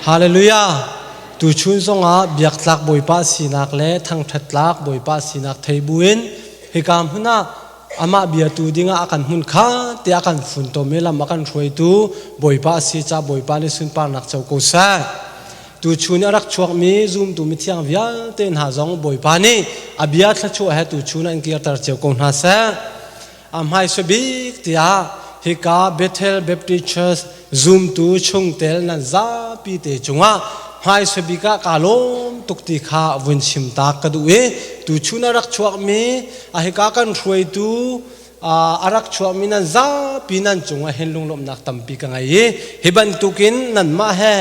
Hallelujah. Tuchun zongah biaktlak Bawipa sinak le thangṭhattlak Bawipa sinak thei buin hika hmun ah amah biatu dingah a kan hmun kha tiah a kan funtom i lam a kan hruaitu Bawipa a si caah Bawipa nih sunparnak co ko seh. Tuchun i a rak chuakmi zumtu mithiang vialte hna zong Bawipa nih a bia thluachuah he tuchun ah in kirter cio ko hna seh. A hmaisa bik tiah hika Bethel Baptist Church zumtu chungtel nan zapi te cungah hmaisa bik ah kaa lawm tuk ti kha vun chim ta ka duh i tuchun a rak chuakmi a hika kan hruaitu a rak chuakmi nan zapi nan cungah hin lunglawmhnak tampi ka ngei i hi bantukin nanmah he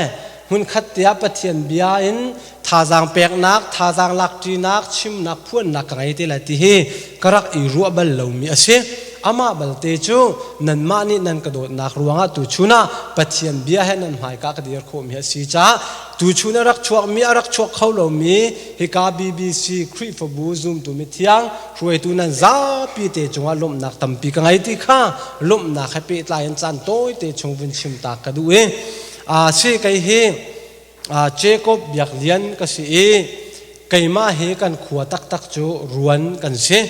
hmunkhat tiah Pathian bia in thazaang peknak, thazaang lakṭinak, chimnak, phuannak ka ngei te lai ti hi ka rak i ruah bal lomi a si. Amah balte cu nanmah nih nan ka dawtnak ruangah tuchun ah Pathian bia he nan hmaika ka dir khawhmi a si caah tuchun a rak chuakmi a rak chuak kho lomi hika BBC Khrihfabu zumtu mithiang hruaitu nan zapi te cungah lawmhnak tampi ka ngei ti kha lawmhnak he pehtlai in caan tawite chung vun chim ta ka duh i si kei hi Jacob Biak Lian ka si i keimah hi kan khua taktak cu Ruan kan si.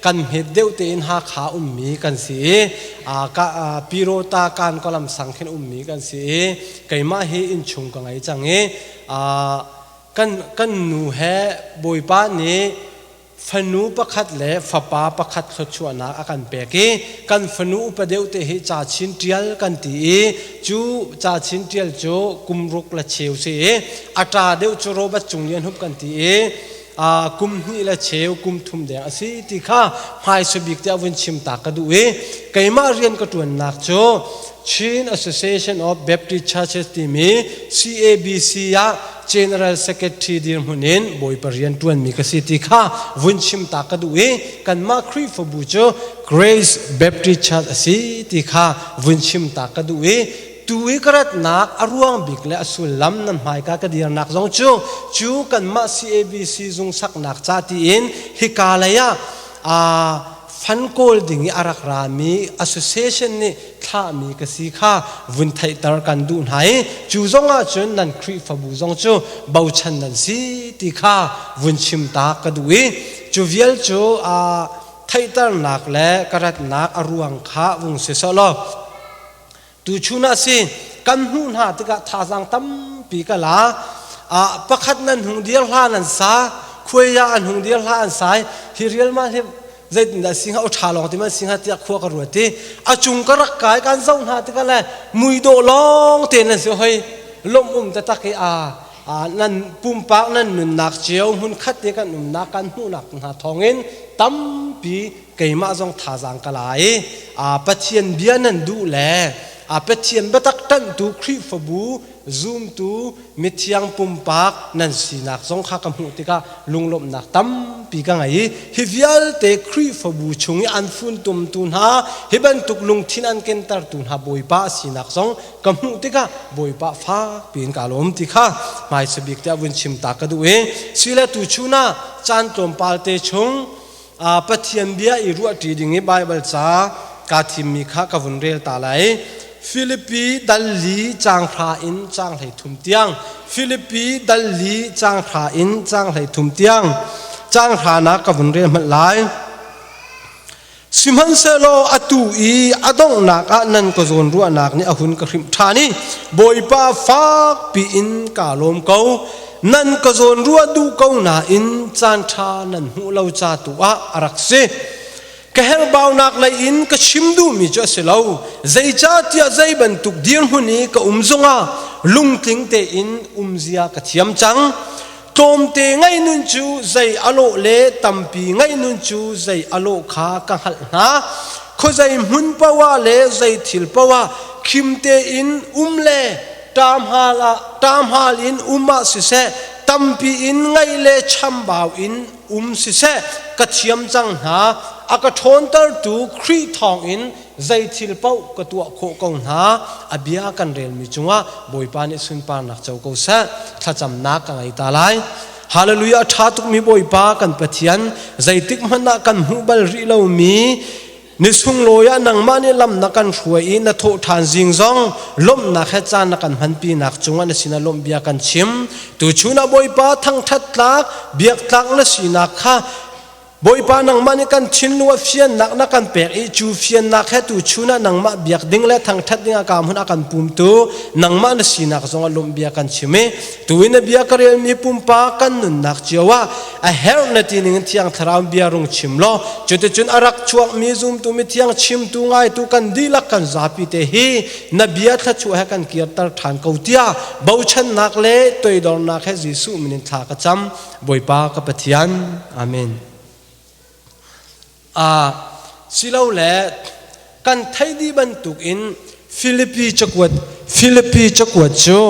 Kan hmet deuh tein Hakha ummi kan si i Pirota kan kolam sang khin ummi kan si i keimah hi innchung ka ngei cang i kan nu he Bawipa nih fanu pakhat le fapa pakhat thluachuahnak a kan pek i kan fanu upa deuh te hi ca chin ṭial kan ti i cu ca chin ṭial cu kum ruk le cheu si i a ṭa deuh cu Robert Cung Lian Hup kan ti i kum hnih le cheu kum thum deng a si ti kha hmaisa bik tiah vun chim ta ka duh i keimah rian ka ṭuannak cu Chin Association of Baptist Churches timi CABC ah General Secretary dirhmun in Bawipa rian ṭuanmi ka si ti kha vun chim ta ka duh i kanmah Khrihfabu cu Grace Baptist Church a si ti kha vun chim ta ka duh i tu i ka ratnak a ruang bik le a sullam nan hmaika ka dirnak zong cu cu kanmah CABC zung saknak ca tiin hika lei ah fan kawl ding i a rak rami association nih thlahmi ka si kha vun theihter kan duh hna i cu zong ah cun nan Khrihfabu zong cu bochan nan si ti kha vun chim ta ka duh i cu vial cu theihternak le ka ratnak a ruang kha vung si sawh law tuchun ah si kan hmuh hna tikah thazaang tampi ka la. Pakhat nan hung dir hla nan sa khuai ah an hung dir hla an sai hi rial ma hi zeitindah si hnga o ṭha lawng ti man si hnga tiah khua ka ruat i a cung ka rak kai kan zoh hna tikah le mui dawh lawng te nan si hoi lawmh um taktak i a nan pumpak nan nunnak cio hmun khat te kan umnak kan hmuhnak hna thawngin tampi keimah zong thazaang ka la i Pathian bia nan duh le Pathian biatak ṭanhtu Khrihfabu zumtu mithiang pumpak nan sinak zong kha ka hmuh tikah lunglawmhnak tampi ka ngei i hi vialte Khrihfabu chung i an funtumtu hna hi bantuk lungthin an kentertu hna Bawipa a sinak zong ka hmuh tikah Bawipa fak piin ka lawm ti kha hmaisa bik tiah vun chim ta ka duh i sile tu chun ah caan tlawmpal te chung Pathian bia i ruahṭi ding i Baibal ca kaa thimmi kha ka vun rel ta lai. Filipi dal li caang hra in caang 13 tiang. Filipi dal li caang hra in caang 13 tiang. Caang hranak ka vun rel hmanh lai. Sihmanhsehlaw atu i a donghnak ah nan ka zawnruahnak nih a hun ka hrimh ṭhan i Bawipa fak piin kaa lawm ko. Nan ka zawnruah duh ko nain caanṭha nan hmuh lo ca tu ah a rak si. Ka herhbaunak lei in ka chim duhmi cu a si lo. Zeicahtiah zei bantuk dirhmun i ka um zongah lungtling tein umzia ka thiam cang. Tlawmte ngaih nun cu zei a lawh le tampi ngaih nun cu zei a lawh kha ka hngalh hna. Khuazei hmun paoh ah le zei thil paoh ah khim tein um le ṭamhal in um ah siseh, tampi in ngaih le chambau in um siseh, ka thiam cang hna. A ka ṭhawntertu Khrih thawngin zei thil paoh ka tuah khawh ko hna. A bia kan relmi cungah Bawipa nih sunparnak co ko seh. Thlacamnak ka ngei ta lai. Hallelujah! A ṭha tukmi Bawipa kan Pathian, zeitik hmanh ah kan hmuh bal rih lomi. Ni sunglawi ah nangmah nih lam na kan hruai i na thawh ṭhan zing zong lawmhnak he caan na kan hmanpinak cungah na sinah lawmh bia kan chim. Tuchun ah Bawipa thangṭhat tlak, biak tlak na sinak kha Bawipa nangmah nih kan thinlung ah fiannak na kan pek i cu fiannak he tuchun ah nangmah biak ding le thangṭhat ding ah ka hmun a kan pumtu nangmah na sinak zongah lawmh bia kan chim i tu in na bia ka relmi pumpak kan nunnak cio ah a herh na ti ning in thiang thlarau bia rung chim law cuticun a rak chuakmi zumtu mithiang chimtu ngaitu kan dihlak kan zapi te hi na bia thluachuah he kan kirter ṭhan ko tiah bochannak le toidornak he Jesuh min in thla ka cam. Bawipa ka Pathian. Amen. Silole kan theih dih bantuk in Filipi cakuat Filipi cakuat cu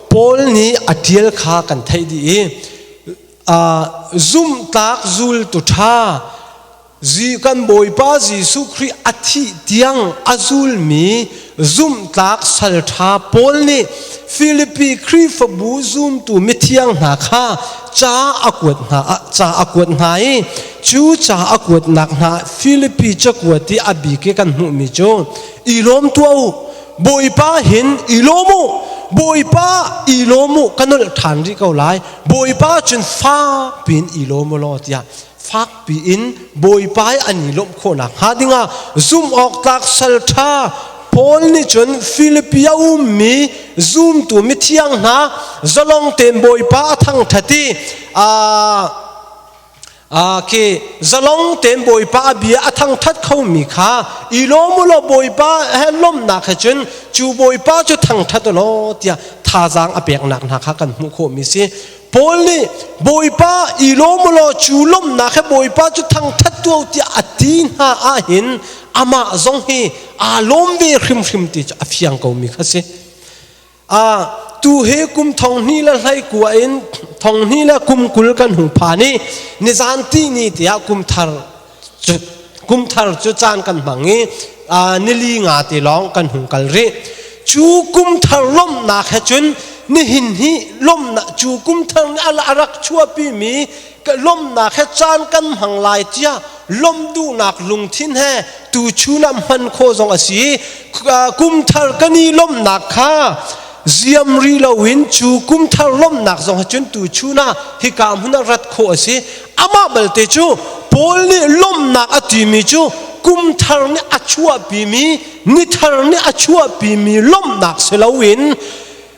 Paul nih a ṭial kha kan theih dih i zumhtlak zultu ṭha kan Bawipa Jesuh Khrih a thih tiang a zulmi zumhtlak sal ṭha Paul nih Filipi Khrihfabu zumtu mithiang hna kha ca a kuat hna ca a kuat hna i cu ca a kuatnak hna Filipi cakuat i a bik i kan hmuhmi cu i lawm tuah u Bawipa hin i lawm u Bawipa i lawm u ka nolh ṭhan rih ko lai Bawipa cun fak piin i lawm u law tiah fakpi in Bawipa i an i lawmh khawhnak hnga dingah zumh awk tlak sal ṭha Paul nih cun Filipi a ummi zumtu mithiang hna zalong tein Bawipa a thangṭhat i khi zalong tein Bawipa a bia a thangṭhat khomi kha i lawm u law Bawipa he lawmhnak he cun cu Bawipa cu thangṭhat u law tiah thazaang a peknak hna kha kan hmuh khawhmi si. Paul nih Bawipa i lawm u law cu lawmhnak he Bawipa cu thangṭhat tuah tiah a ti hna ahhin amah zong hi aa lawm ve hrimhrim ti cu a fiang komi kha si. Tu hi kum 2019 in 2020 kan hung phan i nizan ti ni tiah kum thar cu kum thar cu caan kan hmang i nili nga te lawng kan hung kal rih. Cu kum thar lawmhnak he cun nihin hi lawmhnak cu kum thar nih a rak chuahpi mi lawmhnak he caan kan hmang lai tiah lawmh duhnak lungthin he tuchun ah hman khawh zong a si. Kum thar kan i lawmhnak kha ziam ri loin cu kum thar lawmhnak zong he cun tuchun ah hika hmun ah rat khawh a si. Amah balte cu Paul nih lawmhnak a timi cu kum thar nih a chuahpimi nithar nih a chuahpimi lawmhnak si loin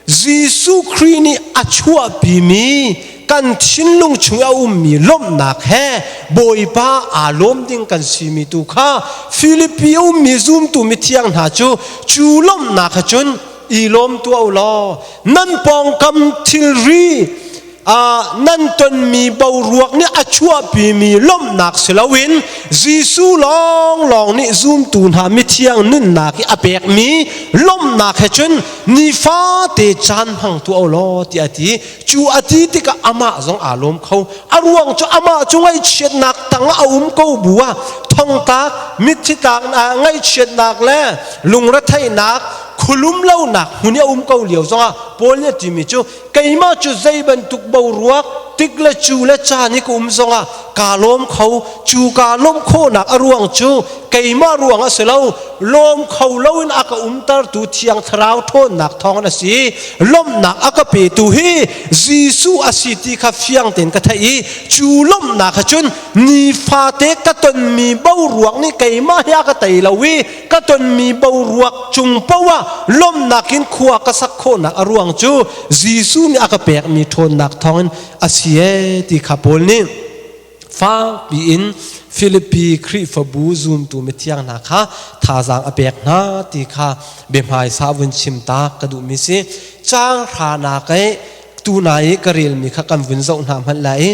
Jesuh Khrih nih a chuahpimi kan thinlung chung a ummi lawmhnak he Bawipa aa lawm ding kan simi tu kha Filipi ummi zumtu mithiang hna cu cu lawmhnak he cun i lawm tuah u law nan pawngkam thilri nan tonmi boruak nih a chuahpimi lawmhnak si loin Jesuh lawnglawng nih zumtu hna mithiang nunnak i a pekmi lawmhnak he cun nifate caan hmang tuah u law tiah a ti. Cu a ti tikah amah zong aa lawm kho. A ruang cu amah cu ngaihchiatnak tang a um ko bu ah thongtak, mitthli tlak, ngaihchiatnak le lungretheihnak, khulum lonak hmun i a um ko lio zongah Paul nih a timi cu keimah cu zei bantuk boruak tik le cu le caan i ka um zongah kaa lawm kho. Cu kaa lawmh khawhnak a ruang cu keimah ruang a si lo, lawm kho loin a ka umtertu Thiang Thlarau ṭhawnnak thawngin a si. Lawmhnak a ka petu hi Jesuh a si ti kha fiang tein ka theih i cu lawmhnak he cun nifate ka tonmi boruak nih keimah hi a ka tei lo i ka tonmi boruak cung poah lawmhnak in khua ka sak khawhnak a ruang cu Jesuh nih a ka pekmi ṭhawnnak thawngin a si ee ti kha Paul nih fakpi in Filipi Khrihfabu zumtu mithiang hna kha thazaang a pek hna ti kha biahmaisa vun chim ta ka duhmi si. Caang hranak i tuna i ka relmi kha kan vun zoh hna hmanh lai i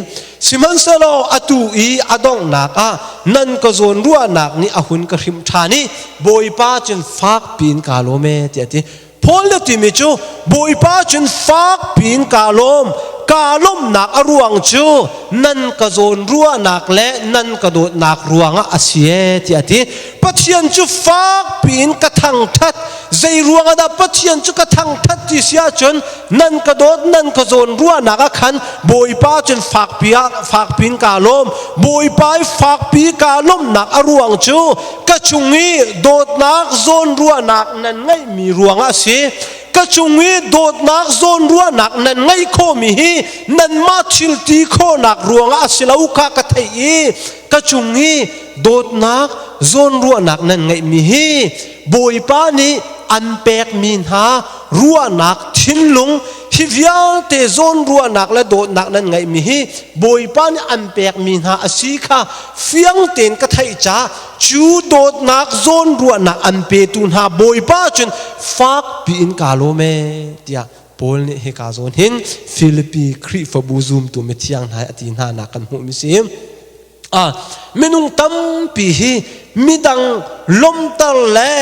sihmanhsehlaw atu i a donghnak ah nan ka zawn ruahnak nih a hun ka hrimh ṭhan i Bawipa cun fak piin kaa lawm ee tiah a ti. Paul na timi cu Bawipa cun fak piin kaa lawm. Kaa lawmhnak a ruang cu nan ka zawn ruahnak le nan ka dawtnak ruangah a si ee tiah a ti. Pathian cu fak piin ka thangṭhat. Zei ruang ah dah Pathian cu ka thangthat ti si ahcun nan ka dawt nan ka zawn ruahnak ah khan Bawipa cun fakpi ah fakpi in kaa lawm. Bawipa i fakpi kaa lawmhnak a ruang cu ka cung i dawtnak zawn ruahnak nan ngeihmi ruangah a si. Ka cung i dawtnak zawnruahnak nan ngeih khawhmi hi nanmah thil ti khawhnak ruangah a si lo kha ka theih i ka cung i dawtnak zawnruahnak nan ngeihmi hi Bawipa nih an pekmi hna ruahnak thinlung hi vialte zawnruahnak le dawtnak nan ngeihmi hi Bawipa nih an pekmi hna a si kha fiang tein ka theih caah cu dawtnak zawnruahnak an petu hna Bawipa cun fak piin kaa lawm ee tiah Paul nih hika zawn hin Filipi Khrihfabu zumtu mithiang hna a ti hna nak kan hmuh mi si. Ah, minung tampi hi midang lomter le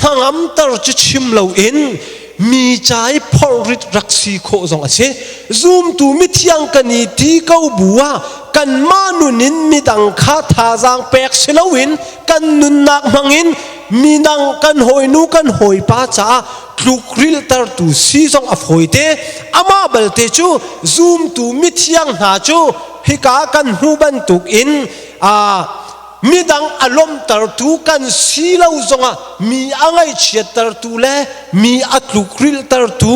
hnangamter cu chim loin mi ca i phorrit rak si khawh zong a si. Zumtu mithiang kan i ti ko bu ah kanmah nun in midang kha thazaang pek si loin kan nunnak hmangin midang kan hawinu kan hawipa caah tlukriltertu si zong a fawite. Amah balte cu zumtu mithiang hna cu hika kan hmu bantuk in midang a lawmhtertu kan si lo zongah mi a ngaihchiattertu le mi a tlukrilhtertu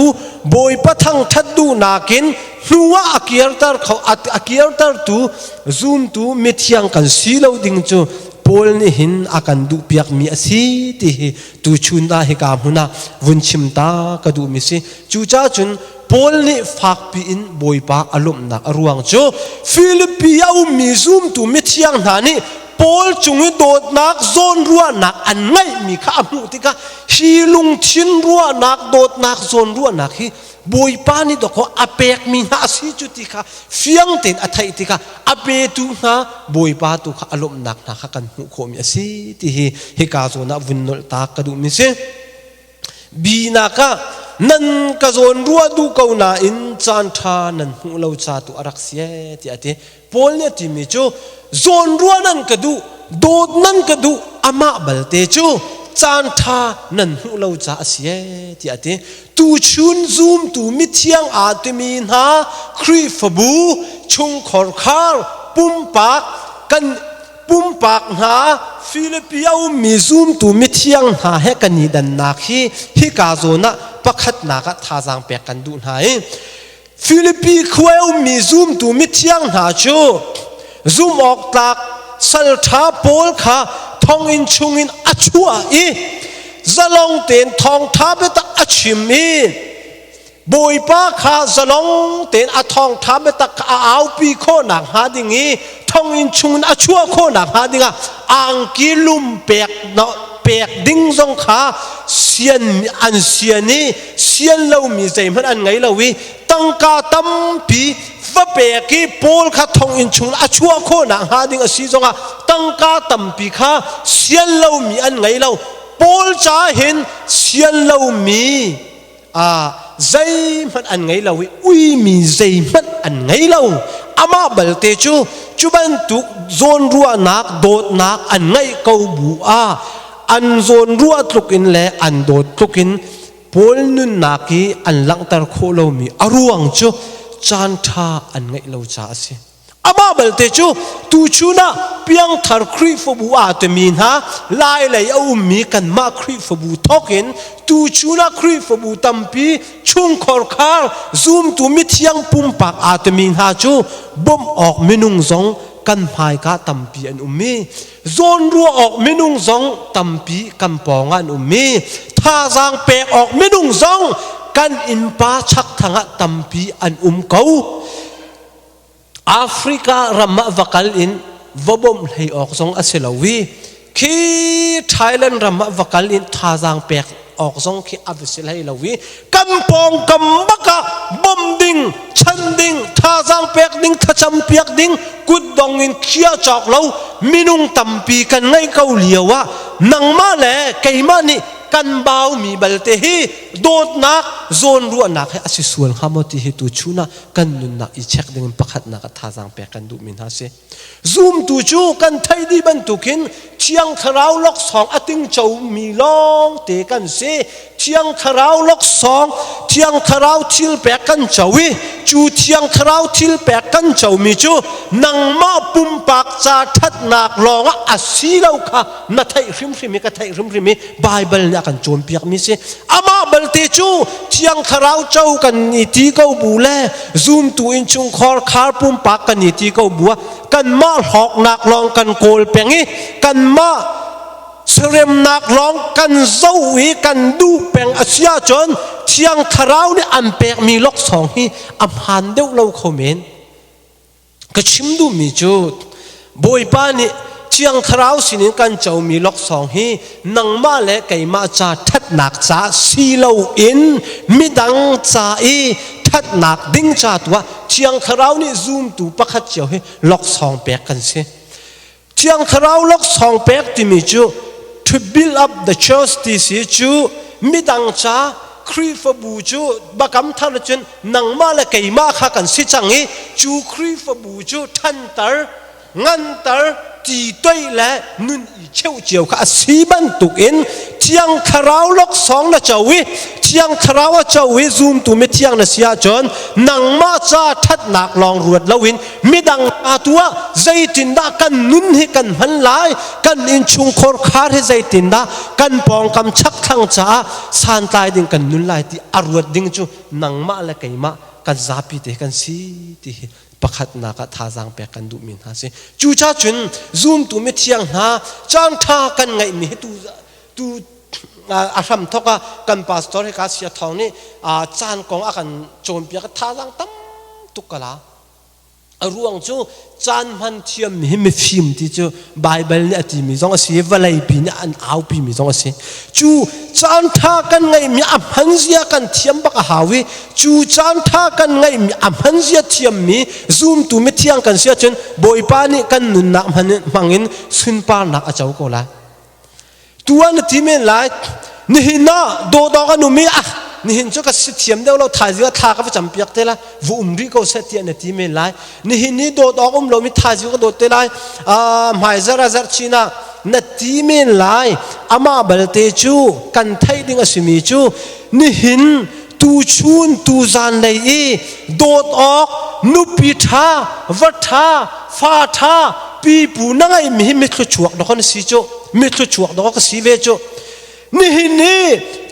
Bawipa thangṭhat duhnak in hnu ah a kirter kho a kirtertu zumtu mithiang kan si lo ding cu Paul nih hin a kan duhpiakmi a si ti hi tuchun ah hika hmun ah vun chim ta ka duhmi si. Cucaah cun Paul nih fakpi in Bawipa a lawmhnak a ruang cu Filipi a ummi zumtu mithiang hna nih Paul cung i dawtnak zawnruahnak an ngeihmi kha a hmuh tikah hi lungthin ruahnak dawtnak zawnruahnak hi Bawipa nih dawkaw a pekmi hna a si cu ti kha fiang tein a theih tikah a petu hna Bawipa tu kha a lawmhnak hna kha kan hmuh khawhmi a si ti hi hika zawn ah vun nolh ta ka duhmi si. Binak ah nan ka zawn ruah duh ko nain caan ṭha nan hmuh lo ca tu a rak si ee tiah a ti. Paul nih a timi cu zawn ruah nan ka duh, dawt nan ka duh, amah balte cu caan ṭha nan hmuh lo ca a si ee tiah a ti. Tuchun zumtu mithiang aa timi hna Khrihfabu chungkhor khar pumpak kan pumpak hna Filipi a ummi zumtu mithiang hna he kan i dannak hi hika zawn ah pakhatnak ah thazaang pek kan duh hna i Filipi khua a ummi zumtu mithiang hna cu zumh awk tlak salṭha Paul kha thonginn chungin a chuah i zalong tein thawngṭha biatak a chim i Bawipa kha zalong tein a thawngṭha biatak kha a aupi khawhnak hnga ding i thonginn chungin a chuah khawhnak hnga dingah angki lum pek pek ding zong kha sian an sian i sian lomi zeihmanh an ngei lo i tangka tampi va pek i Paul kha thonginn chungin a chuah khawhnak hnga ding a si zongah tangka tampi kha sian lomi an ngei lo. Paul ca hin sian lomi zeihmanh an ngei lo i uimi zeihmanh an ngei lo. Amah balte cu cu bantuk zawnruahnak dawtnak an ngeih ko bu ah an zawnruah tluk in le an dawt tluk in Paul nunnak i an langhter khawh lomi a ruang cu caan ṭha an ngeih lo caah a si. Amah balte cu tuchun ah piangthar Khrihfabu aa timi hna Lailei a ummi kanmah Khrihfabu thawk in tuchun ah Khrihfabu tampi chungkhor khar zumtu mithiang pumpak aa timi hna cu bawmh awk minung zong kan hmaika tampi an um i zawnruah awk minung zong tampi kan pawng ah an um i thazaang pek awk minung zong kan innpa chakthang ah tampi an um ko. Africa ram ah va kal in va bawmh hlei awk zong a si lo i khi Thailand ram ah va kal in thazaang pek awk zong khi a va si hlei lo i kan pawngkam bak ah bawmh ding, chan ding, thazaang pek ding, thlacam piak ding, kutdong in khia cawk lo minung tampi kan ngeih ko lio ah nangmah le keimah nih. kan baumi balte hi dawtnak zawnruahnak he a si sual hnga maw ti hi tu chun ah kan nunnak i check ding in pakhatnak ah thazaang pek kan duhmi hna si. Zumtu cu kan theih dih bantukin Thiang Thlarau laksawng a tingcomi lawng te kan si. Thiang Thlarau laksawng, Thiang Thlarau thil pek kan co i cu Thiang Thlarau thil pek kan comi cu nangmah pumpak ca ṭhatnak lawngah a si lo kha na theih hrimhrim i ka theih hrimhrim i Baibal nih a kan cawnpiakmi si. Amah balte cu Thiang Thlarau co kan i ti ko bu le zumtu innchungkhar khar pumpak kan i ti ko bu ah kanmah hlawknak lawng kan kawl peng i kanmah seremnak lawng kan zoh i kan duh peng a si ahcun Thiang Thlarau nih an pekmi laksawng hi a hmaan deuh lo kho men. Ka chim duhmi cu Bawipa nih Thiang Thlarau sinin kan comi laksawng hi nangmah le keimah ca ṭhatnak ca si loin midang ca i ṭhatnak ding ca tu ah Thiang Thlarau nih zumtu pakhat cio hi laksawng pek kan si. Thiang Thlarau laksawng pek timi cu to build up the church ti si cu midang ca Khrihfabu cu bakam thar cun nangmah le keimah kha kan si cang i cu Khrihfabu cu ṭhanter nganter ti toih le nun i cheuh cio kha a si bantuk in Thiang Thlarau laksawng na co i Thiang Thlarau a co i zumtu mithiang na si ahcun nangmah ca ṭhatnak lawng ruat loin midang ta tu ah zeitindah kan nun hi kan hman lai, kan innchungkhar khar hi zeitindah kan pawngkam chakthlang caah santlai ding kan nun lai ti a ruat ding cu nangmah le keimah kan zapi te kan si ti hi pakhatnak ah thazaang pek kan duhmi hna si. Cucaah cun zumtu mithiang hna caan ṭha kan ngeihmi hi tu tu a hram thok ah kan pastor hika sia thawng nih caan kong a kan cawnpiak thazaang tam tuk ka la. A ruang cu caan hman thiam hi mifim ti cu Baibal nih a timi zong a si i vawleipi nih an aupimi zong a si. Cu caan ṭha kan ngeihmi a hman zia kan thiam bak a hau i cu caan ṭha kan ngeihmi a hman zia thiammi zumtu mithiang kan si ahcun Bawipa nih kan nunnak hmangin sunparnak a co ko lai. Tuan na ti men lai. Nihin ah dawdawk an um i ah nihin cu ka si thiam deuh lo thaizing ah thla ka va campiak te lai va um rih ko seh tiah na ti men lai. Nihin ni dawdawk um lomi thaizing ka dawt te lai hmaizarh ah zarh chin ah na ti men lai. Amah balte cu kan theih ding a simi cu nihin tuchun tuzan lei i dawt awk nupi ṭha va ṭha fa ṭha pipu na ngeihmi hi mithluachuak dawk na si cu mithluachuak dawk ka si ve cu nihin ni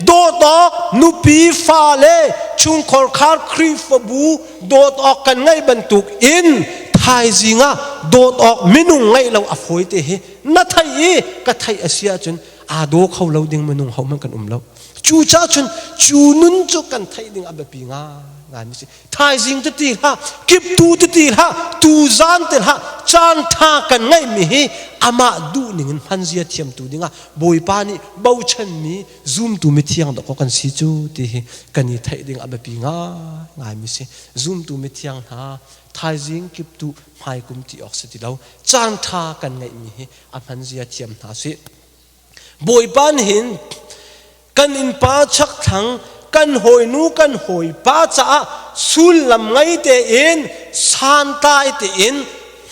dawt awk nupi fa le chungkhar khar Khrihfabu dawt awk kan ngeih bantuk in thaizing ah dawt awk minung ngeih lo a fawi te hi na theih i ka theih a si ahcun aa daw kho lo ding minung ho hmanh kan um lo. Cucaah cun cu nun cu kan theih ding a biapi ngaingai mi si. Thaizing te ti hlah, kiptu te ti hlah, tuzan te hlah, caan ṭha kan ngeihmi hi amah duh ning in hman zia thiamtu dingah Bawipa nih bochanmi zumtu mithiang dawh kan si cu ti hi kan i theih ding a biapi ngaingai mi si. Zumtu mithiang hna thaizing kiptu hmaikum ti awk si ti lo. Caan ṭha kan ngeihmi hi a hman zia thiam hna sih. Bawipa nih hin kan innpa chakthlang kan hawinu kan hawipa caah sullam ngei tein santlai tein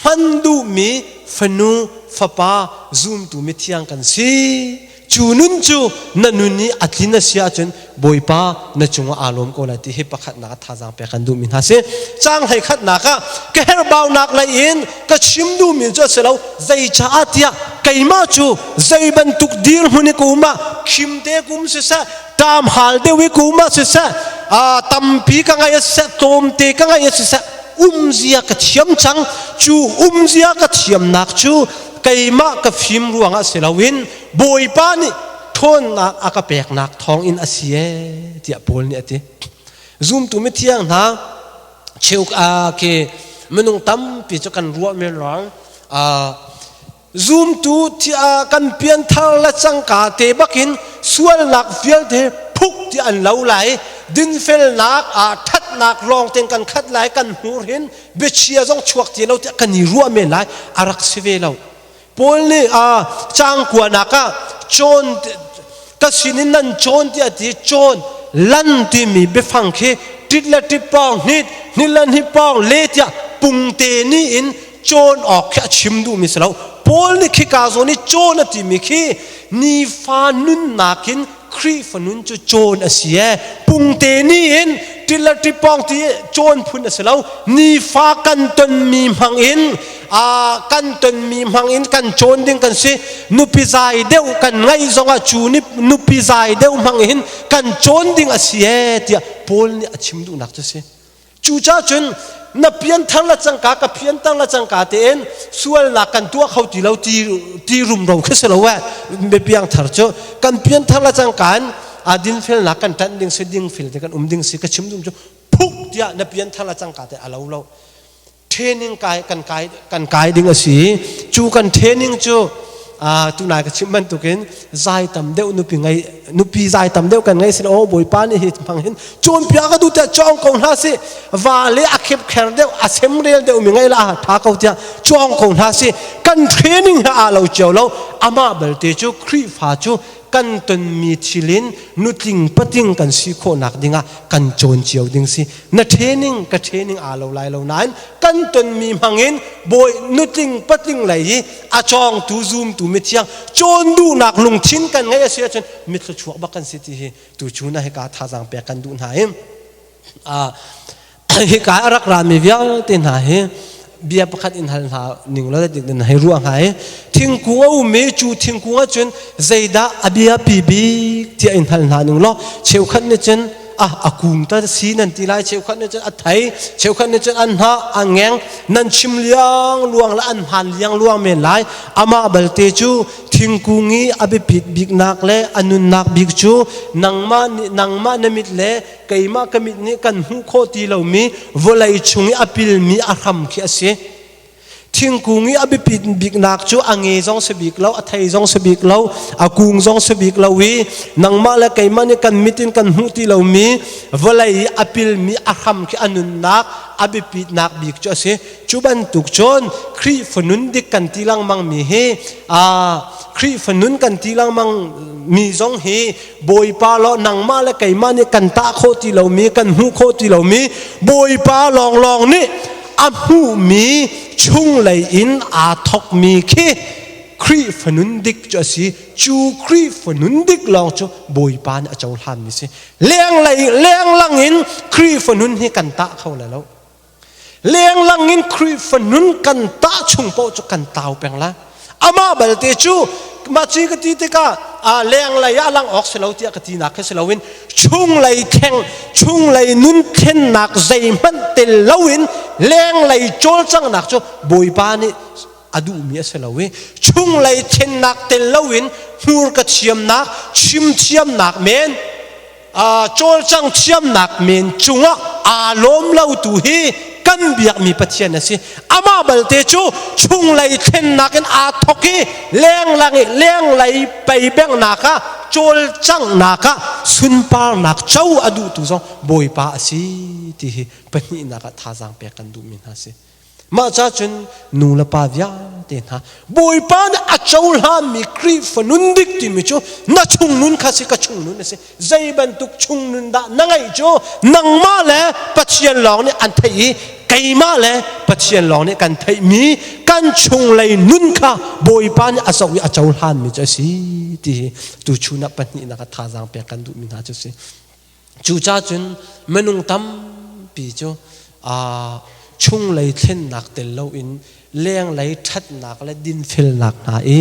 hman duhmi fanu fapa zumtu mithiang kan si. Cu nun cu na nun i a tlin a si ahcun Bawipa na cungah aa lawm ko lai ti hi pakhatnak ah thazaang pek kan duhmi hna si. Caang hleikhatnak ah ka herhbaunak lei in ka chim duhmi cu a si lo. Zeicaah tiah keimah cu zei bantuk dirhmun i ka um ah khimte ka um siseh, ṭamhal deuh i ka um ah siseh, tampi ka ngaih ah siseh, tlawmte ka ngaih ah siseh, umzia ka thiam cang. Cu umzia ka thiamnak cu keimah ka fim ruangah si loin Bawipa nih ṭhawnnak a ka peknak thawngin a si ee tiah Paul nih a ti. Zumtu mithiang hna cheu khi minung tampi cu kan ruah men rang zumtu kan pianthar le cangka te bakin sualnak vialte phuk ti an lo lai dinfelnak ah ṭhatnak lawng ten kan khat lai kan hmur hin biachia zong chuak ti lo tiah kan i ruah men lai a rak si ve lo. Paul nih caang kuanak ah cawn. Ka sinin nan cawn tiah ti cawn lan timi biafang khi ṭit le ṭit pawng hnit hnit le hnit pawng le tiah pungte ni in cawn awk khi a chim duhmi si lo. Paul nih khika zawn i cawn a timi khi nifa nunnak in Khrihfa nun cu cawn a si e. Pungte ni in ṭit le ṭit pawng ti cawn phun a si lo. Nifa kan tonmi hmang in kan tonmi hmang in kan cawn ding kan si. Nupi zai deuh kan ngaih zongah cu nupi zai deuh hmang in kan cawn ding a si e tiah Paul nih a chim duhnak cu si. Cucaah cun na pianthar le cangka ka pianthar le cangka tein sualnak kan tuah kho ti lo ti ti rumro khi si lo eh. Piangthar cu kan pianthar le cangka in a dinfelnak kan ṭanh ding si, dingfel te kan um ding si. Ka chim dum cu phuk tiah na pianthar le cangka te a lo lo. Training kai kan kai kan kai ding a si. Cu kan training cu tunai ka chim bantukin zai tam deuh nupi ngei nupi zai tam deuh kan ngei sin o Bawipa nih hi hmang hin cawnpiak ka duh tiah cawng ko hna si. Va le a khep kher deuh a semrel deuh mi ngei la tha ko tiah cawng ko hna si. Kan training ha a lo cio lo. Amah belte cu Khrihfa cu kan tonmi thil in nutling patling kan si khawhnak dingah kan cawn cio ding si. Na training ka training aa lo lai lo nain kan tonmi hmangin bawi nutling patling lei hi a cawngtu zumtu mithiang cawn duhnak lungthin kan ngeih a si ahcun mithluachuak bak kan si ti hi tu cu na hika thazaang pek kan duh hna i hika a rak rami vialte hna hi bia pakhat in hal hna ning lo dik in hei ruah hnga i thingkung a um i cu thingkung ahcun zeidah a biapi bik tiah in hal hna ning law cheukhat nih cun ah a kung ta si nan ti lai, cheukhat nih cun a thei, cheukhat nih cun an hnah a ngeng nan chim liang luang le an hman liang luang men lai. Amah balte cu thingkung i a biapit biknak le a nunnak bik cu nangmah nih nangmah na mit le keimah ka mit nih kan hmuh khawh ti lomi vawlei chung i a pilmi a hram khi a si. Thingkung i a biapit biknak cu a nge zong si bik lo, a thei zong si bik lo, a kung zong si bik lo i nangmah le keimah nih kan mit in kan hmuh ti lomi vawlei i a pilmi a hram khi a nunnak a biapitnak bik cu a si. Cu bantuk cun Khrihfa nun dik kan ti lengmang mi hi Khrihfa nun kan ti lengmang mi zong hi Bawipa law nangmah le keimah nih kan tah khawh ti lomi, kan hmuh khawh ti lomi Bawipa lawnglawng nih a hmuhmi chunglei in aa thawkmi khi Khrihfa nun dik cu a si. Cu Khrihfa nun dik lawng cu Bawipa nih a cohlanmi si. Lenglei lenglang in Khrihfa nun hi kan tah kho lai lo. Lenglang in Khrihfa nun kan tah chung paoh cu kan tau peng lai. Amah balte cu mah ci ka ti tikah a lenglei ah lang awk si lo tiah ka tinak khi si loin chunglei thleng chunglei nun thlennak zeihmanh tel loin lenglei cawlcanghnak cu Bawipa nih a duhmi a si lo i chunglei thlennak tel loin hmurka thiamnak chim thiamnak men cawlcang thiamnak men cungah aa lawm lo tu hi kan biakmi Pathian a si. Amah balte cu chunglei thlennak in aa thok i lenglang i lenglei pei benghnak ah cawlcanghnak ah sunparnak co a duhtu zong Bawipa a si ti hi pahnihnak ah thazaang pek kan duhmi hna si. Mah ca cun nu le pa vialte hna Bawipa nih a cohlanmi Khrihfa nun dik timi cu na chung nun kha si, ka chung nun a si. Zei bantuk chung nun dah na ngeih cu nangmah le Pathian lawng nih an theih i keimah le Pathian lawng nih kan theihmi kan chunglei nun kha Bawipa nih a zoh i a cohlanmi cu a si ti hi tuchun ah pahnihnak ah thazaang pek kan duhmi hna cu a si. Cucaah cun minung tampi cu chunglei thlennak tel loin lenglei ṭhatnak le dinfelnak hna i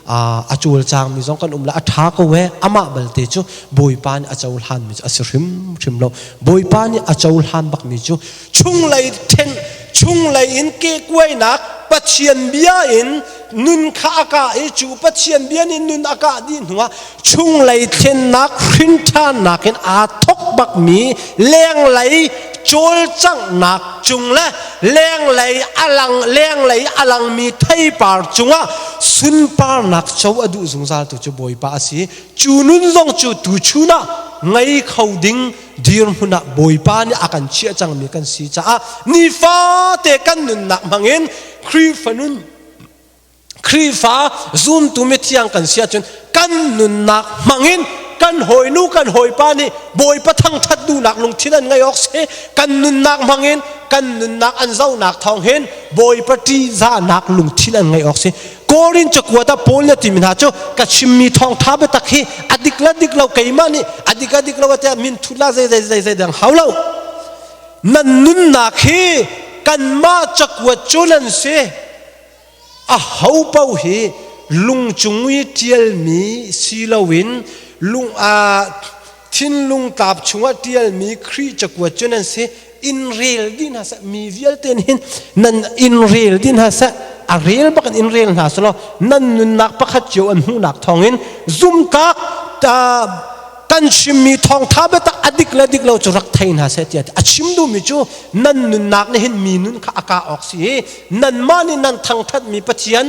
a cawlcangmi zong kan um le a ṭha ko ee. Amah balte cu Bawipa nih a cohlanmi cu a si hrimhrim lo. Bawipa nih a cohlan bakmi cu chunglei then chunglei in kehkuainak Pathian bia in nun kha a kah i cu Pathian bia nih nun a kah dih hnuah chunglei thlennak hrinṭhannak in aa thok bakmi lenglei cawlcanghnak cung le lenglei alang lenglei alangmi theipar cungah sunparnak co a duh zungzal tu cu Bawipa a si. Cu nun zong cu tuchun ah ngei kho ding dirhmun ah Bawipa nih a kan chiah cangmi kan si caah nifate kan nunnak hmangin Khrihfa nun Khrihfa zumtu mithiang kan si ahcun kan nunnak hmangin Kan hawinu kan hawipa nih Bawipa thangṭhat duhnak lungthin an ngeih awk si. Kan nunnak hmangin kan nunnak an zohnak thawng hin Bawipa ṭihzahnak lungthin an ngeih awk si. Korin cakuat ah Paul nih a timi hna cu ka chimmi thawngṭha biatak hi a dik le dik lo, keimah nih a dik a dik lo tiah min thut la zei zei zei zei dang hau lo. Nan nunnak hi kanmah cakuat cu nan si. A ho paoh hi lung cung i ṭialmi si loin lung ah thinlung tlap chungah ṭialmi Khrih cakuat cu nan si. In rel dih hna seh, mi vialte nih hin nan in rel dih hna seh, a rel bak in in rel hna selaw nan nunnak pakhat cio an hmuhnak thawngin zumtlak kan chimmi thawngtha biatak a dik le dik lo cu rak thei hna seh tiah a chim duhmi cu nan nunnak nih hin mi nun kha a kah awk si i nanmah nih nan thangthatmi Pathian,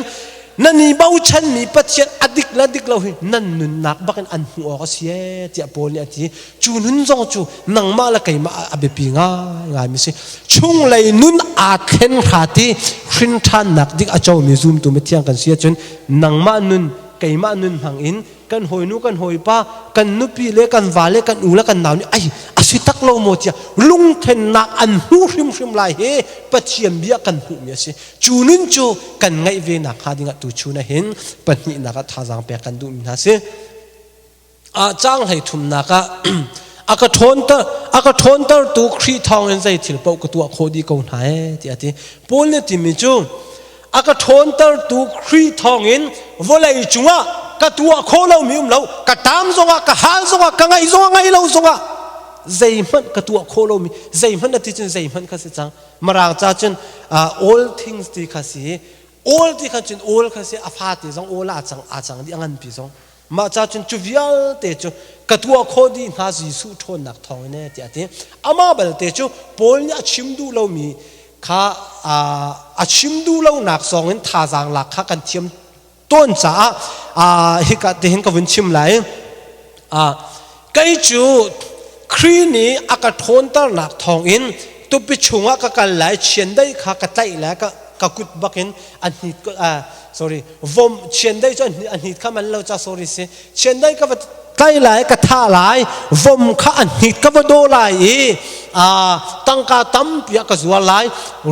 nan i bochanmi Pathian a dik le dik lo hi nan nunnak bakin an hmuh awk a si ee tiah Paul nih a ti. Cu nun zong cu nangmah le keimah a biapi ngaingaimi si. Chunglei nun aa thlen hrat i hrin ṭhannak dik a comi zumtu mithiang kan si ahcun nangmah nun, keimah nun hmang in kan hawinu, kan hawipa, kan nupi le kan va le kan u le kan nau nih ai a si tak lo maw tiah lungthennak an hmu hrimhrim lai hi Pathian bia kan hmuhmi a si. Cu nun cu kan ngaih ve nak hnga dingah tu chun ah hin pahnihnak ah thazaang pek kan duhmi hna si. A caang hlei thumnak ah a ka ṭhawnter a ka ṭhawntertu Khrih thawngin zei thil paoh ka tuah khawh dih ko hna ee tiah a ti. Paul nih timi cu a ka ṭhawntertu Khrih thawngin vawlei cungah ka tuah khawh lomi um lo, ka ṭam zongah, ka hal zongah, ka ngaih zongah, ngaih lo zongah zeihmanh ka tuah khawh lomi, zeihmanh a ti cun zeihmanh kha si cang. Mirang ca cun all things ti kha si, all ti kha cun all kha si, a fate zong all ah cang aa cang dih, a nganpi zong. Mah ca cun cu vialte cu ka tuah khawh dih hna Jesuh ṭhawnnak thawngin ee tiah a ti. Amah balte cu Paul nih a chim duh lomi kha a chim duh lonak zongin thazaang lak kha kan thiam tawn caah hika tihin ka vun chim lai. Kei cu Khrih nih a ka ṭhawnternak thawngin tupi chungah ka kal lai, chiandeih kha ka tlaih lai, ka kut bakin a hnit, sorry, vom chiandeih cu a hnit kha man lo ca, sorry si, chiandeih ka va tlai lai, ka thah lai, vom kha a hnit ka va daw lai i tangka tampi ah ka zuar lai,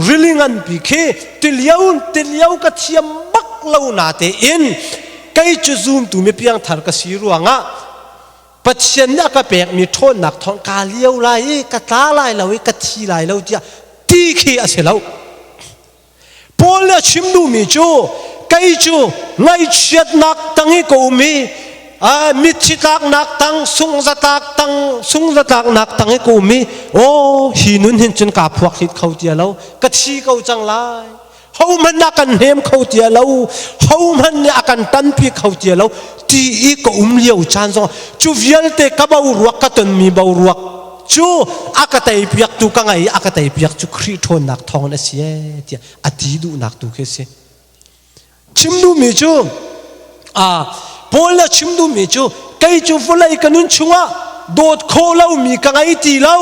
rili nganpi khi tilio tilio ka thiam bak lo na tein kei cu zumtu mi piangthar ka si ruangah Pathian nih a ka pekmi ṭhawnnak thawng kaa lio lai i ka tla lai lo i ka thi lai lo tiah ti khi a si lo. Paul nih a chim duhmi cu kei cu ngaihchiatnak tang i ka um i mitthi tlaknak tang, sungzatlak tang, sungzatlaknak tang i ka um i aw hi nun hin cun kaa phuak hlit kho tia lo, ka thi ko cang lai. Hohmanh a kan hnem kho tia lo, hohmanh nih a kan tanpi kho tia lo ti i ka um lio caan zong cu vialte ka boruak, ka tonmi boruak cu a ka teipiaktu ka ngei, a ka teipiak cu Khrih ṭhawnnak thawngin a si ee tiah a ti duhnak tu khi a si. Chim duhmi cu Paul le chim duhmi cu kei cu vawlei ka nun chungah dawt khawh lomi ka ngei ti lo,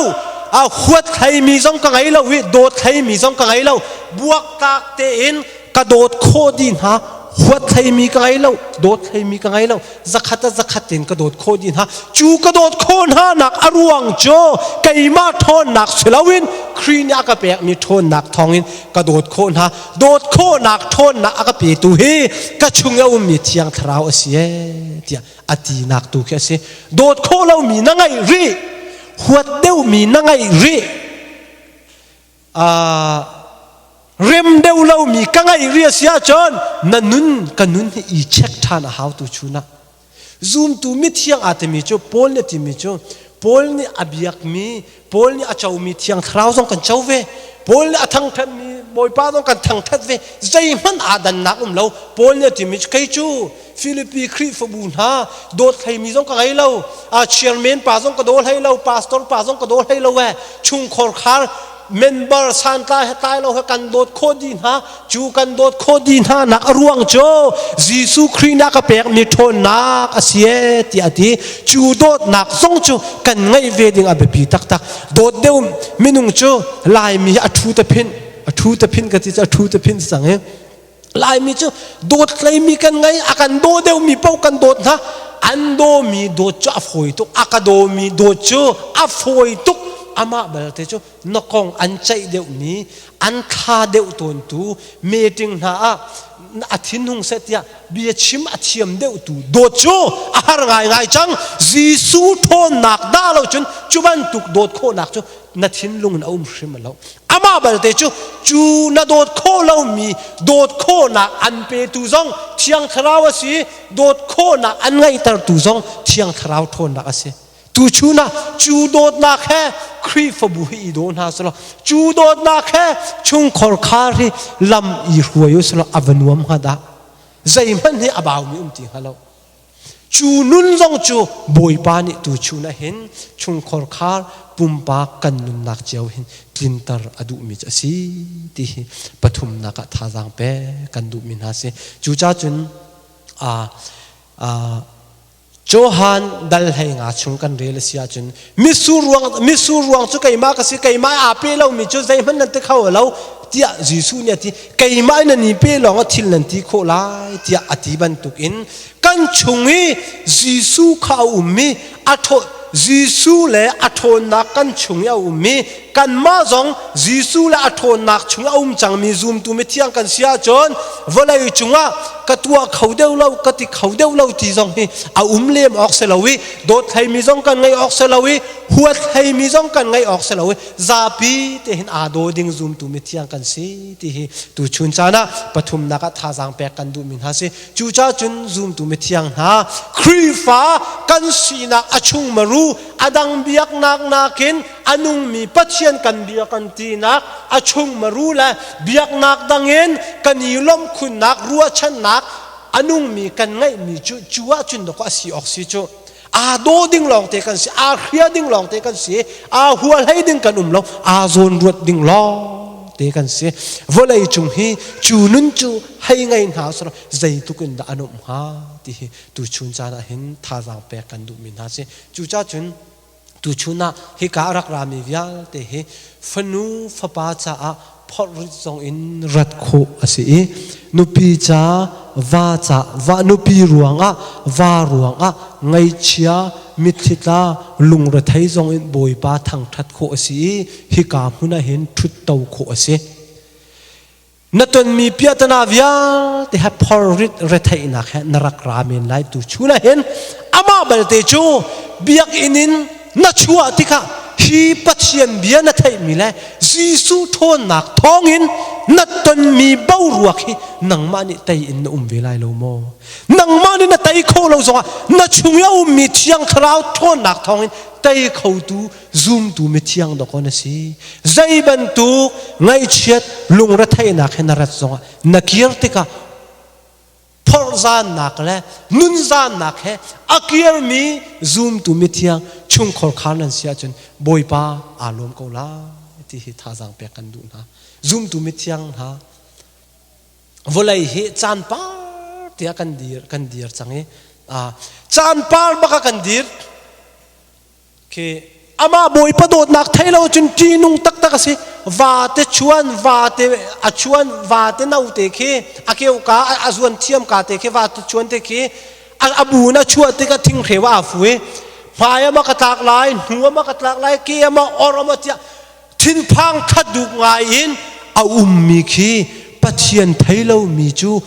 a huat hleimi zong ka ngei lo i dawt hleimi zong ka ngei lo, buaktlak tein ka dawt khawh dih hna, huat hleimi ka ngei lo, dawt hleimi ka ngei lo, zakhat a zakhat in ka dawt khawh dih hna. Cu ka dawt khawh hna nak a ruang cu keimah ṭhawnnak si loin Khrih nih a ka pekmi ṭhawnnak thawngin ka dawt khawh hna. Dawt khawhnak ṭhawnnak a ka petu hi ka chung i a ummi Thiang Thlarau a si ee tiah a tinak tu khi a si. Dawt khawh lomi na ngeih rih, huat deuhmi na ngeih rih, rem deuh lomi ka ngeih rih a si ahcun na nun, ka nun hi i check ṭhan a hau tu chun ah. Zumtu mithiang aa timi cu Paul nih a timi cu Paul nih a biakmi, Paul nih a comi Thiang Thlarau zong kan co ve. Paul nih a thangṭhatmi Bawipa zong kan thangṭhat ve. Zeihmanh aa dannak um lo. Paul nih a timi cu kei cu Filipi Khrihfabu hna dawt hleimi zong ka ngei lo. A chairman pa zong ka daw hlei lo, pastor pa zong ka daw hlei lo ee. Chungkhor khar member santlai he tlai lo he kan dawt khawh dih hna. Cu kan dawt khawh dih hna nak a ruang cu Jesuh Khrih nih a ka pekmi ṭhawnnak a si ee tiah a ti. Cu dawtnak zong cu kan ngeih ve ding a biapi taktak. Dawt deuh minung cu Laimi hi a ṭhu te phinh, a ṭhu te phinh ka ti cu a ṭhu te phinh cang i Laimi cu dawt hleimi kan ngei, a kan daw deuhmi paoh kan dawt hna. An dawmi dawt cu a fawi tuk. A ka dawmi dawt cu a fawi tuk. Amah balte cu na kong an ceih deuhmi, an thla deuh tawntu meeting hna ah a thinhung seh tiah bia chim a thiam deuhtu dawt cu a har ngaingai cang. Jesuh ṭhawnnak dah lo cun cu bantuk dawt khawhnak cu na thinlung in a um hrim lo. Amah balte cu cu na dawt khawh lomi dawt khawhnak an petu zong Thiang Thlarau a si, dawt khawhnak an ngeihtertu zong Thiang Thlarau ṭhawnnak a si. Tuchun ah cu dawtnak he Khrihfabu hi i daw hna selaw cu dawtnak he chungkhar khar hi lam i hruai u selaw a va nuam hnga dah. Zeihmanh hi a baumi um ti hnga lo. Cu nun zong cu Bawipa nih tuchun ah hin chungkhar khar pumpak kan nunnak cio hin tlinter a duhmi cu a si ti hi pathumnak ah thazaang pe kan duhmi hna si. Cucaah cun Johan dal 15 chung kan rel a si ahcun mitsur ruang mitsur ruang cu keimah ka si, keimah aa pe lomi cu zeihmanh nan ti kho lo tiah Jesuh nih a ti. Keimah in nan i pe lawng ah thil nan ti khawh lai tiah a ti bantukin kan chung i Jesuh kha a um i a thaw Jesuh le a ṭhawnnak kan chung i a um i kanmah zong Jesuh le a ṭhawnnak chung a um cangmi zumtu mithiang kan si ahcun vawlei cungah ka tuah kho deuh lo, ka ti kho deuh lo ti zong hi a um lem awk si lo i dawt hleimi zong kan ngeih awk si lo i huat hleimi zong kan ngeih awk si lo i zapi te hin aa daw ding zumtu mithiang kan si ti hi tuchun caan ah pathumnak ah thazaang pek kan duhmi hna si. Cucaah cun zumtu mithiang hna, Khrihfa kan sinak a chungmaru a dang biaknak nakin a nungmi Pathian kan bia kan tinak a chungmaru le biaknak dangin kan i lawmhkhunnak ruahchannak a nungmi kan ngeihmi cu cu ahcun dawkaw a si awk si cu aa daw ding lawngte kan si, aa hria ding lawngte kan si, aa hua hlei ding kan um lo, aa zawn ruat ding lawngte kan si. Vawlei cung hi cu nun cu hei ngei hna usih zeitluk in dah an um hnga ti hi tuchun caan ah hin thazaang pek kan duhmi hna si. Cucaah cun tuchun ah hika a rak rami vialte hi fanu fapa caah phorh zong in rat khawh a si i nupi ca va ca va nupi ruangah va ruangah ngaihchia mitthli tla lungrethei zong in Bawipa thangṭhat khawh a si i hika hmun ah hin ṭhutto khawh a si. Na tonmi piahtana vialte he phorrit retheihnak he na rak ra men lai. Tu chun ah hin amah balte cu biakinn in na chuah tikah hi Pathian bia na theihmi le Jesuh ṭhawnnak thawngin na tonmi boruak hi nangmah nih tei in na um ve lai lo maw? Nangmah nih na tei kho lo zongah na chung i a ummi Thiang Thlarau ṭhawnnak thawngin tei khotu zumtu mithiang dawkaw na si. Zei bantuk ngaihchiat lungretheihnak he na rat zongah na kir tikah phorhzannak le nunzannak he a kirmi zumtu mithiang chungkhar khar nan si ahcun Bawipa aa lawm ko lai ti hi thazaang pek kan duh hna. Zumtu mithiang hna, vawlei hi caan par tiah kan dir kan dir cang i caan par bak ah kan dir. Khi amah Bawipa dawtnak thei lo cun ṭihnung taktak a si. Vate chuan, vate a chuan, vate note khi a keu ka a zuan thiam ka te khi vate chuan te khi a bu na chuah tikah thinghreu a fu i hmai ama ka tlak lai, hnu ama ka tlak lai, ke ama or ama tiah thinphang thaduk ngai in a ummi khi Pathian thei lomi cu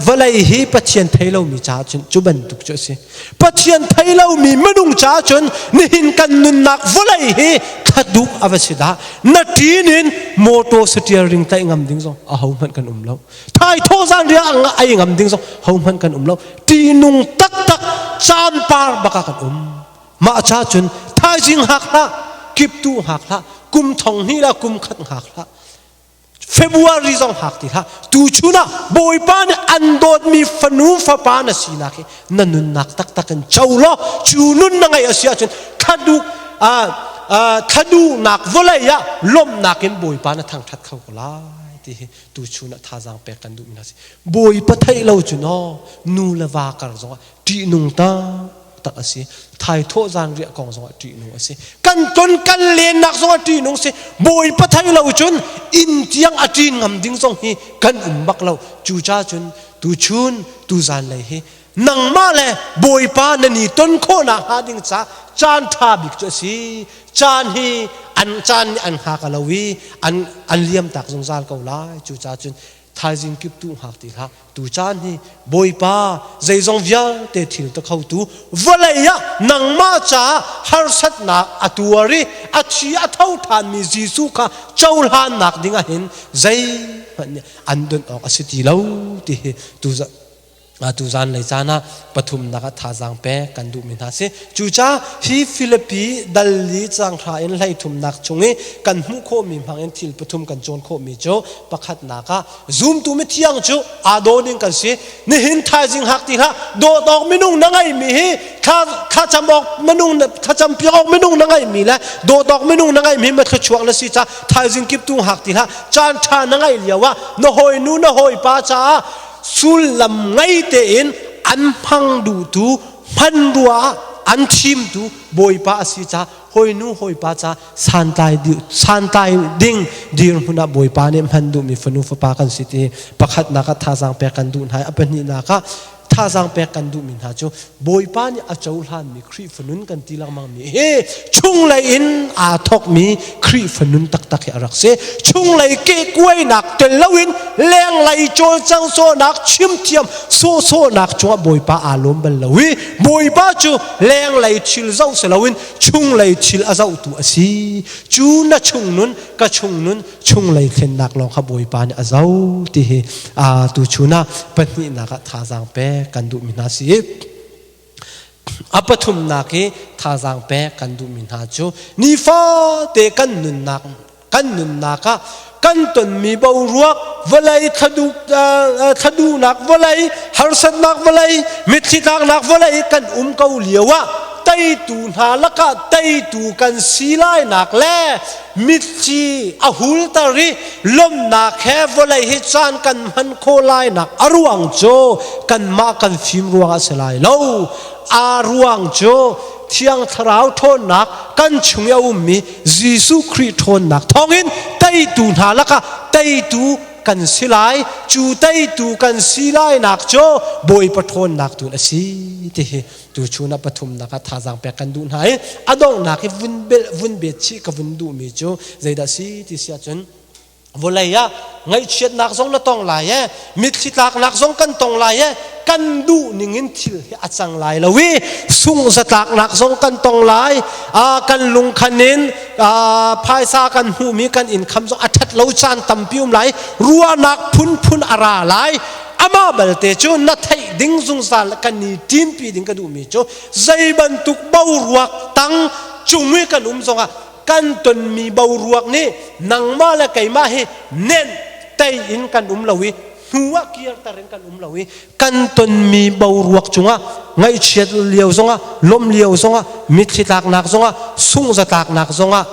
vawlei hi Pathian thei lomi caah cun cu bantuk cu a si. Pathian thei lomi minung caah cun nihin kan nunnak vawlei hi thladuk a va si dah. Na ṭin in motor steering tlaih ngam ding zong a hohmanh kan um lo. Thaithawh zan ria ai ngam ding zong hohmanh kan um lo. Ṭihnung taktak caan par bak ah kan um. Mah ca cun thaizing hngak hlah, kiptu hngak hlah, kum thong hnih la kum khat hngak hlah. February zong hak ti hlah. Tuchun ah Bawipa nih an dawtmi fanu fapa na sinak hi na nunnak taktak in co law cu nun na ngeih a si ahcun thladuhnak vawlei ah lawmhnak in Bawipa na thangṭhat kho ko lai ti hi tuchun ah thazaang pek kan duhmi hna si. Bawipa theih lo cu naw nu le va kar zongah ṭihnung taktak a si. Thaithawh zan riah kong zongah ṭihnung a si. Kan ton kan lennak zongah ṭihnung si. Bawipa thei lo cun inn tiang a ṭin ngam ding zong hi kan um bak lo. Cucaah cun tuchun tuzan lei hi Nangmah le Bawipa nan i ton khawhnak hnga ding ca caan ṭha bik cu a si. Caan hi an caan nih an hngak lo i an an liam tak zungzal ko lai. Cucaah cun thaizing kip tu hngak ti hlah. Tu caan hi Bawipa zeizong vialte thil ta khotu vawlei ah nangmah caah harsatnak a tuar i a thi a tho ṭhanmi Jesuh kha cohlannak ding ah hin zeihmanh nih an donh awk a si ti lo ti hi tu tu zanlei caan ah pathumnak ah thazaang pek kan duhmi hna si. Cucaah hi Filipi dal li caang hra in hleithumnak chung i kan hmuh khawhmi hmang in thil pathum kan cawn khawhmi cu, pakhatnak ah zumtu mithiang cu aa daw ding kan si. Nihin thaizing hak ti hlah, dawt awk minung na ngeihmi hi, thlacam awk minung, thlacam piak awk minung na ngeihmi le dawt awk minung na ngeihmi ma thluachuak na si ca thaizing kip tu hak ti hlah. Caan ṭha na ngeih lio ah na hawinu na hawipa caah sullam ngei tein an hmang duhtu, hmanrua ah an thimtu Bawipa a si ca hawinu hawipa ca santlai santlai ding dirhmun ah Bawipa nih hman duhmi fanu fapa kan si ti pakhatnak ah thazaang pek kan duh hna. A pahnihnak ah thazaang pek kan duhmi hna cu, Bawipa nih a cohlanmi Khrihfa nun kan ti lengmang mi hi chunglei in aa thawkmi Khrihfa nun taktak hi a rak si. Chunglei kehkuainak tel loin lenglei cawlcang sawhnak, chimthiam sawhsawhnak cungah Bawipa aa lawm bal lo i Bawipa cu lenglei thil zoh si loin chunglei thil a zohtu a si. Cu na chung nun, ka chung nun, chunglei thlennak lawng kha Bawipa nih a zoh ti hi tu chun ah pahnihnak ah thazaang pek kan duhmi hna si. A pathumnak i thazaang pek kan duhmi hna cu, nifate kan nunnak ah kan tonmi boruak vawlei, thladuhnak vawlei, harsatnak vawlei, mitthli tlaknak vawlei kan um ko lio ah teitu hna lakah teitu kan si lainak le mitthli a hulter i lawmhnak he vawlei hi caan kan hman khawh lainak a ruang cu kanmah kan fim ruangah si lai lo. A ruang cu Thiang Thlarau ṭhawnnak, kan chung i a ummi Jesuh Khrih ṭhawnnak thawngin teitu hna lakah teitu kan si lai. Cu teitu kan si lainak cu Bawipa ṭhawnnak tu a si ti hi tu chun ah pathumnak ah thazaang pek kan duh hna i, a donghnak i vun bel vun bet chih ka vun duhmi cu zeidah si ti si ahcun, vawlei ah ngaihchiatnak zong na tong lai e, mitthli tlaknak zong kan tong lai e, kan duh ning in thil hi a cang lai lo i sung zatlaknak zong kan tong lai, kan lungkhan in phaisa kan hmuhmi, kan income zong a ṭhat lo caan tampi um lai, ruahnak phunphun a ra lai. Amah balte cu na theih ding zungzal kan i ṭimpi ding ka duhmi cu, zei bantuk boruak tang cung i kan um zongah kan tonmi boruak nih nangmah le keimah hi nenh tei in kan um lo i hnu ah kirter in kan um lo i, kan tonmi boruak cungah ngaihchiat lio zongah, lawmh lio zongah, mitthli tlaknak zongah, sungzatlaknak zongah,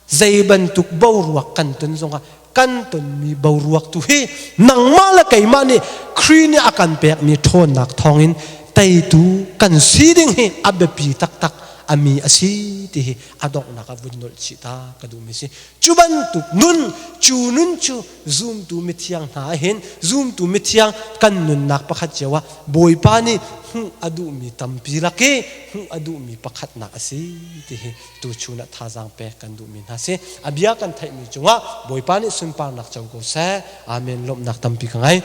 zei bantuk boruak kan ton zongah, kan tonmi boruak tu hi nangmah le keimah nih Khrih nih a kan pekmi ṭhawnnak thawngin teitu kan si ding hi a biapi taktak ami a si ti hi a donghnak ah vun nolh chih ta ka duhmi si. Cu bantuk nun, cu nun cu zumtu mithiang hna hin, zumtu mithiang kan nunnak pakhat cio ah Bawipa nih hmuh a duhmi tampi lak i hmuh a duhmi pakhatnak a si ti hi tuchun ah thazaang pek kan duhmi hna si. A bia kan theihmi cungah Bawipa nih sunparnak co ko seh. Amen. Lawmhnak tampi ka ngei.